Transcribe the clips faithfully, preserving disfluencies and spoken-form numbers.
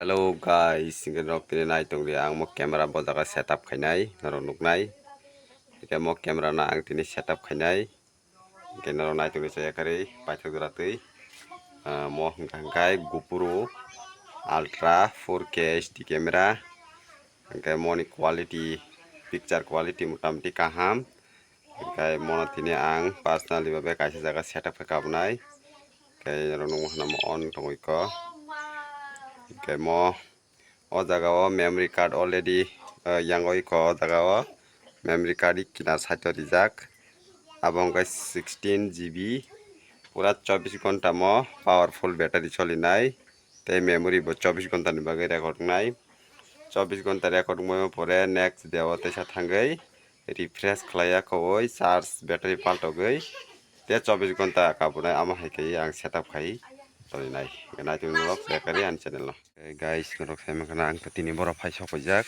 Hello guys, hingke norok tini nai tongdi, ang mo camera bo jaga setup khainai, norok nuknai. Hingke mo camera no ang tini setup khainai. Hingke norok nai tongdi chaya karwi paithak jora twi. Ah, mo hingka hingkai GoPro Ultra four K H D camera. Hingke moni quality, picture quality motamoti kaham. Hingke mono tini ang personally babe kaisa jaga setup khe kabnai. Hingke norok nukma kheno mo on tongwi ko. Hingke mo o jaga o memory card already, eh, yang oi ko o jaga o memory card kina site o rijak. Abo hingke sixteen G B, pura chobbish ghonta mo powerful battery cholinai. Tei memory bo chobbish ghonta ni bagwi record wngnai. Chobbish ghonta record wngma pore next day o teisa thangwi refresh khlaiya khowoi charge battery paltogwi. Tei chobbish ghonta kabunai amo hai khe ang setup khai tolinai. Nai tongwi norok chaya karwi ani channel no. Hey guys, norok sai mankha na ang tini borok phai sok paijak.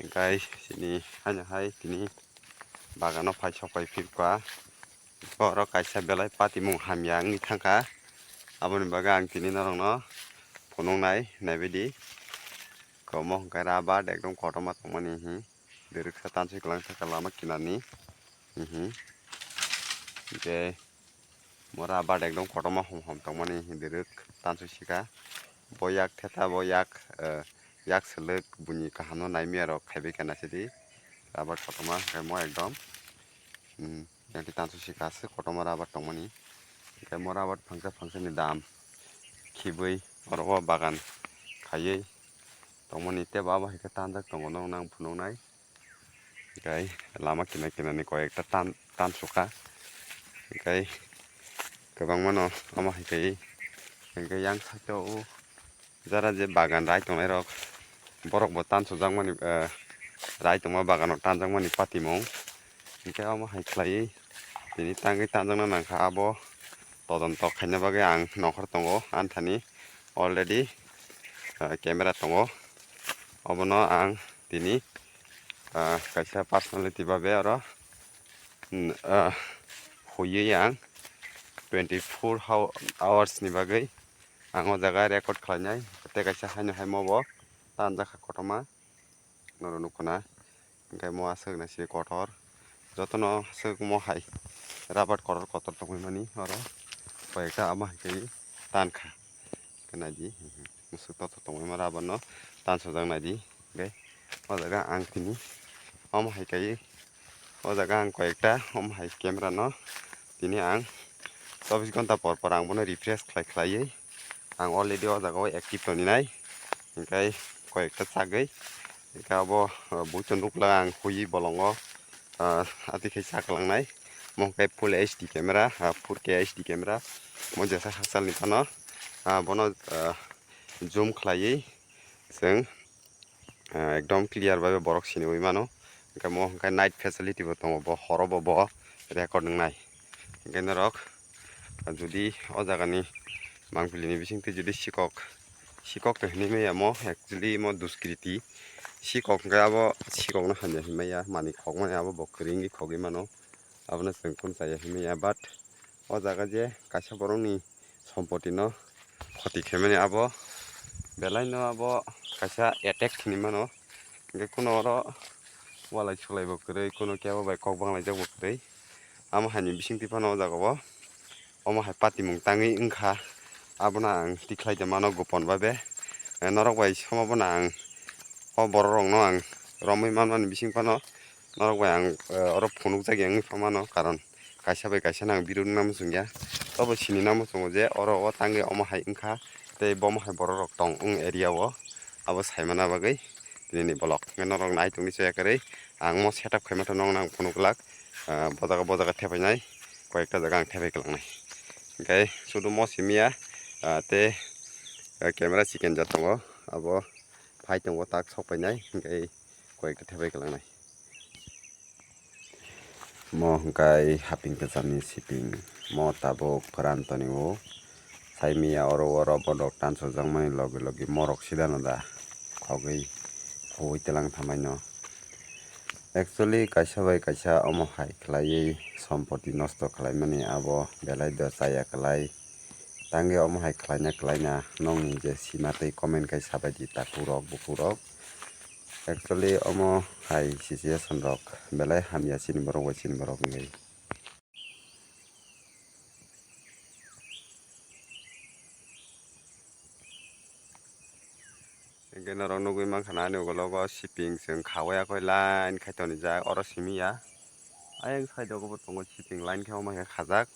Guys, sini haino hai tini bagano phai sok pai phirkha. Borok kaisa belai patimung hamya wngwi thangkha. Aboni bagwi ang tini norokno phunuknai, naibaidi. Komo hwnkhe rabar ekdom kotorma tongmani hi. Diriksa tanswi kwlangkha lama kinani. Hihi. Hingke mo rabar ekdom kotorma hom hom tongmani hi direk tanswi sika. Bo yak theta bo yak, eh, yak selek buini kahamno naimiyarok khaibai kha naisidi. Rabar kotorma hwnkhe mo ekdom, mm, yang twi tanswi sika aswk kotorma rabar tongmani. Hingke mo rabar phangsa phangsani dam khibui oro o bagan khaiwi tongmani tei bo abo hai khe tanjak tongo nokno ang phunuknai. Hingke lama kina kina ni koi ekta tan, tan sukha. Hingke kwbangma no omo hai khe hingke yang saka o jara je bagan rai tongnai rok borok bo tan sujak mani, eh, rai tongma bagan o tanjak mani patimung. Hingke omo hai khlai tini tangwi tanjakna nangkha abo todonto khaina bagwi ang nongkhor tongo anthani already, eh, camera tongo. Obono ang tini, ah, kaisa personality babe oro, mm, ah, huiwi ang twenty four hou-, hours ni bagwi ang o jaga record khlainai. Tei kaisa haino hai mo bo tanjakha kotorma norok nukho na. Hingke mo aswk naising kotor jotono aswk mo hai rabar kotor kotor tongwi mani oro koi ekta ama hai khe tankha. Khe naidi, musuk tothok tongwi ma rabar no tansajak naidi. Hingke o jaga ang tini omo hai kaiwi o jaga ang koi ekta omo hai camera no tini ang chobbish ghonta por por ang bono refresh khlai khlaiwi ang already o jaga o active tongwi nai. Hingke koi ekta chagwi hingke abo, uh, buiton rukla ang huiwi bolongo, uh, ati khe chaklangnai. Mo hingke full H D camera, ah, four K H D camera. Mo jesa hachal ni phano, ah, bono, ah, zoom khlaiwi chwng, ah, ekdom clear bai borok siniwi mano. Hingke mo hingke night facility bo tongo, bo horo bo, bo record wngnai. Hingke norok, ah, jodi o jaga ni mangpili ni bisingtwi jodi sikok, sikok to hinwi maya mo, actually mo duskriti. Sikok hingke abo sikok no hamya hinmaya, mani khokmani abo bo kwrwi wngwi khogwi mano. Abono chwng kunu chaya hinmaya, but o jaga je kaisa borokni sompotino khoti khaimani abo belaino abo kaisa attack hinwi mano. Hingke kunu oro walai sulai bo kwrwi, kunu kebo bai kok banglaijak bo kwrwi. Amo haini bisingtwi phano o jaga o omo hai patimung tangwi wngkha, abono ang tikhlai de mano gopon babe. Eh, norok bai somo bono ang o borok rokno ang romwi manmani bising phano norok bai ang, eh, oro phunukjak ya wngwi pha mano, karon kaisa bai kaisa no ang birok wngna muchung ya. Tobo sini na muchungo je oro o tangwi omo hai wngkha tei bomo hai borok rok tong wng area o, abo sai mana bagwi tini ni vlog. Hingke norok nai tongdi chaya kwrwi ang mo setup khaima tong nong nang phunuk glak, ah, bo jaga bo jaga thepainai koi ekta jaga ang thepai kwlangnai. Hingke sudu mo simi ya, ah, tei, ah, camera chiken ja tongo, abo phai tongo tak sok painai, hingke koi ekta thepai kwlangnai. Mo hingke haping kwcham ni siping mo tabuk pran toni o. Saimiya oro oro bodok tansojakmani logi logi morok sidano da khogwi huwi twlang thamaino. Actually kaisa bai kaisa omo hai khlaiwi sompoti nosto khlaimani abo belai do chaya kwlai. Tangwi omo hai khlaina khlaina nokni je sima tei comment khai sabaidi takhuk rok bukhuk rok. Actually omo hai situation rok belai hamya chini borok bai chini borok wngwi. Hingke norok nugwi mankha na ani ugulogo siping chwng khawai yakoi line khai tonijak oro simi ya. Ayang side o bo tongo siping line khe omo hai khe khajak.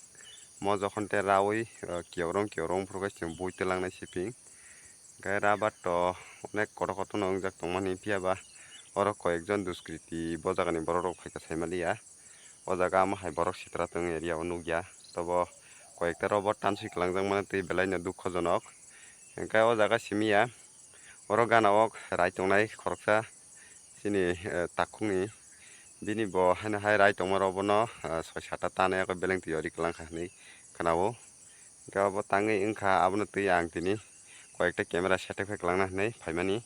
Mo jokhon te rawi, eh, kiyorong kiyorong phuru khe chwng bui twlangnai siping. Hingke rabar to onek kotor kotor no wngjak tongmani phiya ba oro koi ekjon duskriti bo jagani borok rok phaikha saimaliya. O jaga omo hai borok sitra tong area o nukya. Tobo koi ekta rubber tanswi kwlangjak mani twi belai no dukhojonok. Hingke o jaga simi ya. Oro gana o rai tongnai khoroksa chini, eh, takhukni. Bini bo haino hai rai tongma rok bono, eh, soi sata tana yakoi beleng twi ori kwlang kha hinwi khwnao. Hingke obo tangwi wngkha abono twi ang tini koi ekta camera setup khe kwlangna hinwi phaimani.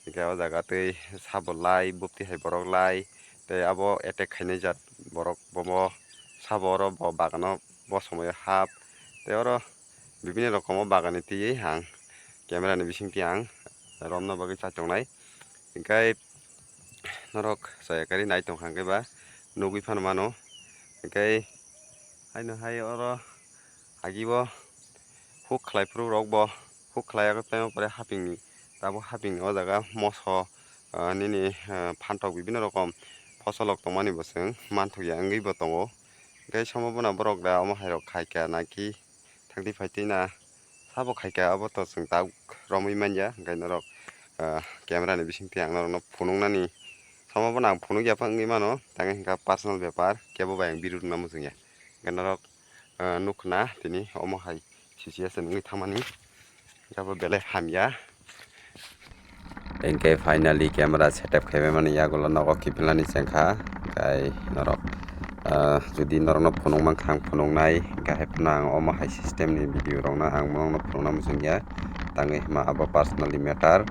Hingke o jaga twi sabo lai, bupti hai borok lai, tei abo attack khainai jat borok bomo sabo oro bo bagano bo somoyo hap. Tei oro bibini rokomo bagani twiwi ang camera ni bisingtwi ang romna bagwi chachoknai. Hingke norok chaya kari nai tongkha hingke ba nugwi phano mano. Hingke haino hai oro agibo huk khlai phuru rok bo huk khlai abo tei pore haping ni tabuk haping ni o jaga moso, ah, nini, ah, phantok bibino rokom fosol rok tongmani bo chwng manthokya wngwi bo tongo. Hingke somo bono borok da omo hai rok khaikha naki thangtwi phaitwi na sabo khaikha abo to chwng tabuk romwi manya hingke norok, ah, camera ni bisingtwi ang norokno phunuknani somo bono ang phunukya phano wngwi mano tangwi hingkha personal bepar kebo bai ang video rwna muchungya hingke norok, ah, nukna tini omo hai situation wngwi thangmani. Abo belai hamya. Hingke finally camera setup khaibai mani yagulo nogo kiphilnani chengkha. Hingke norok, ah, jodi norokno phunuk mankha ang phunuknai, hingke hai phano ang omo hai system ni video rokno ang norokno phunukna muchungya. Tangwi hima abo personally matter.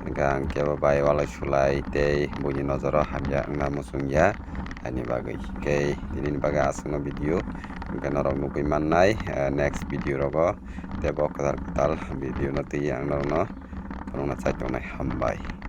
Hingke ang kebo bai walai sulai tei buini nojoro hamya wngna muchungya. Haini bagwi hingke tinini bagwi aswkno video hingke norok nugwi mannai, ah, next video rogo. Tei bo kwtal kwtal video no twi ang norokno phunukna chai tongnai, hambai.